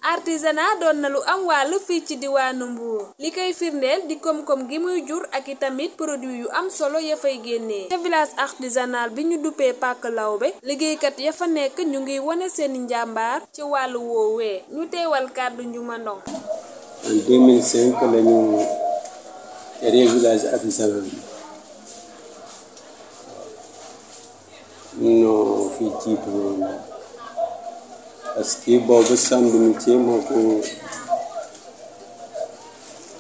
artisanat doon na lu am wàll fii ci diwaanu Mbour li koy firndeel di koom-koom gi muy jur ak i tamit produit yu am solo ya fay génnee ca village artisanal bi ñu duppee Pàkk Lawbe liggéeykat ya fa nekk ñu ngi wone seeni njàmbaar ci wàllu woowee ñu teewal kàddu Njuma Ndong. En 2005 la ñu créé village artisanal ñoo fi jiitu woon parce que boobu chambre de métier moo ko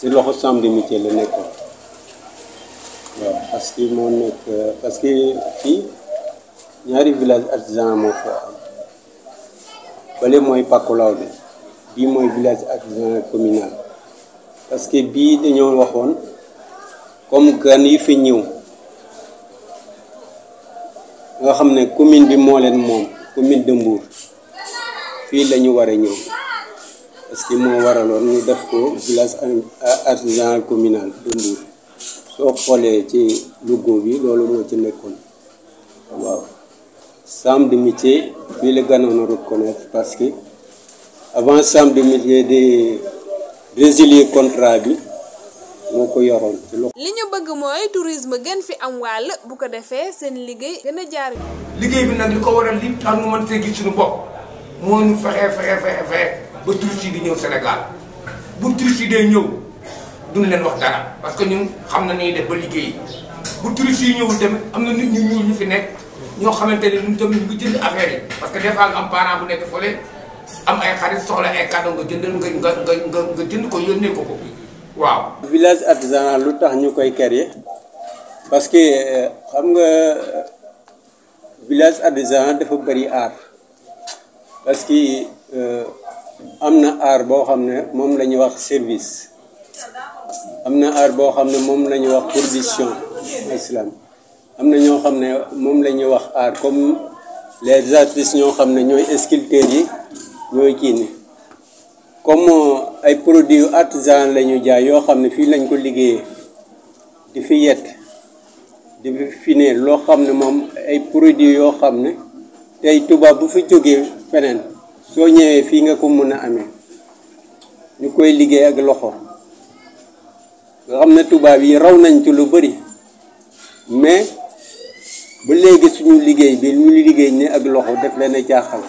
ci loxo chambre de métier la nekkoon waaw parce que fii ñaari village artisanal moo fa am bale mooy Pàkk Lawbe bii mooy village artisanal communal parce que bii dañoo waxoon comme gan yi fi ñëw nga xam ne commune bi moo leen moom commune de Mbour fii la ñu war a ñëw parce que moo waraloon ñu def ko village artisanal communal de Mbour soo xoolee ci logo bi loolu moo ci nekkoon waaw chambre de métier fii la gënoon a reconnaître parce que avant chambre de métier de résilier contrat bi moo ko yoroon ci loxo. li ñu bëgg mooy tourisme gën fi am wàll bu ko defee seen liggéey gën a jaar. liggéey bi nag li ko waral li tax ñu mën see gis suñu bopp moo ñu fexe ba touristes yi di ñëw Sénégal bu touristes yi dee ñëw duñ leen wax dara parce que ñun xam na ni def ba liggéey bu touristes yi ñëwul tamit am na nit ñu ñuul ñu fi nekk ñoo xamante ne ñun tamit ñu jënd affaire yi parce que des fois nga am parent bu nekk fële am ay xarit soxla ay cadeau nga jëndal nga jënd ko yónnee ko waaw. village artisanal lu tax ñu koy créer parce que xam nga village artisanal dafa bëri art parce que am na art boo xam ne moom la ñuy wax service am na art boo xam ne moom la ñuy wax production islam am na ñoo xam ne moom la ñuy wax art comme les artistes ñoo xam ne ñooy sculpteurs yi ñooy kii ni comme ay produits artisanaux la ñu jaay yoo xam ne fii lañ ko liggéeyee di fi yett di fi ne loo xam ne moom ay produits yoo xam ne tey tubaab bu fi jógee feneen soo ñëwee fii nga ko mën a amee ñu koy liggéey ak loxo nga xam ne tubaab yi raw nañ ci lu bari mais ba léegi suñu liggéey bi ñu liggéey ne ak loxo def leen a jaaxal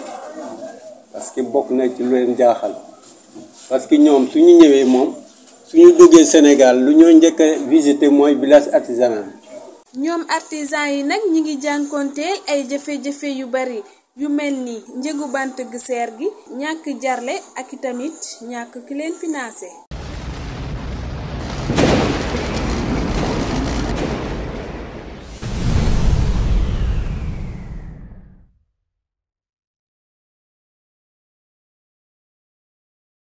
parce que bokk na ci lu leen jaaxal parce que ñoom suñu ñëwee moom suñu duggee Sénégal lu ñoo njëkk a visiter mooy village artisanal. ñoom artisan yi nag ñi ngi jànkoonteel ay jafe-jafe yu bari yu mel ni njëgu bant gu seer gi ñàkk jarle ak i tamit ñàkk ki leen financé.